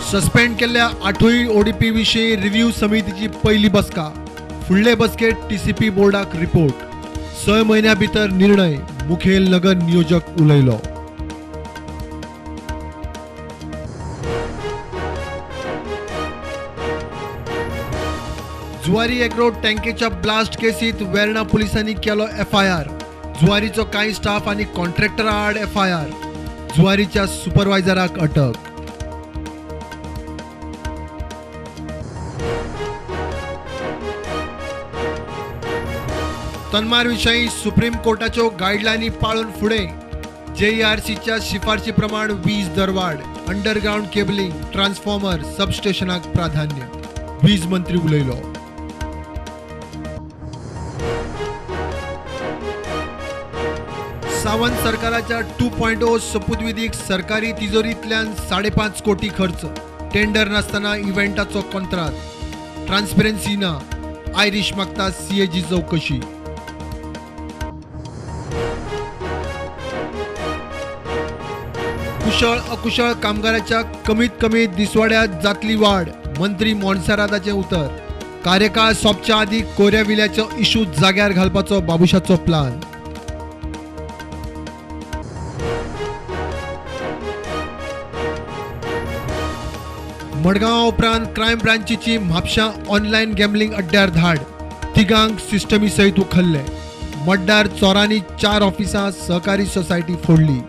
Suspend केल्ल्या 8 ODP विशीं review समितीची पयली बसका. फुडले बसकेत टीसीपी बोर्डाक रिपोर्ट. 6 म्हयन्या भितर निर्णय, मुखेल नगर नियोजक उलयलो. जुवारी एग्रो टँकेच्या ब्लास्ट केसीत वेर्णा पुलिसांनी केलो एफआयआर. जुवारीचो कांय स्टाफ आनी कॉन्ट्रॅक्टरा आड एफआयआर. जुवारीच्या सुपरवायझराक अटक. तन्मार विशीं सुप्रीम कोर्टाच्यो गायडलायनी पाळून फुडें जेईआरसीच्या शिफारशी प्रमाण वीज दरवाड, अंडरग्रावंड केबलिंग, ट्रान्सफॉर्मर, सबस्टेशनाक प्राधान्य. वीज मंत्री उलयलो. सावंत सरकाराच्या 2.0 सोपूतविधीक सरकारी तिजोरींतल्यान 5.5 कोटी खर्च. टेंडर नासतना इव्हेंटाचो कोंत्रात, ट्रान्सपरन्सी ना. आयरीश मागता सीएजी चौकशी. कुशळ अकुशळ कामगाराच्या कमीत कमी दिसवाड्यात जातली वाड, मंत्री मोन्सेराताचें उतर. कार्यकाळ सोंपच्या आदीं कोऱ्या विल्याचो इशू जाग्यार घालपाचो बाबुशाचो प्लान. मडगांव उपरांत क्रायम ब्रांचीची म्हापशां ऑनलायन गॅम्बलिंग अड्ड्यार धाड. तिगांक सिस्टमी सयत उखल्ले. मड्डार चोरांनी 4 ऑफिसां, सहकारी सोसायटी फोडली.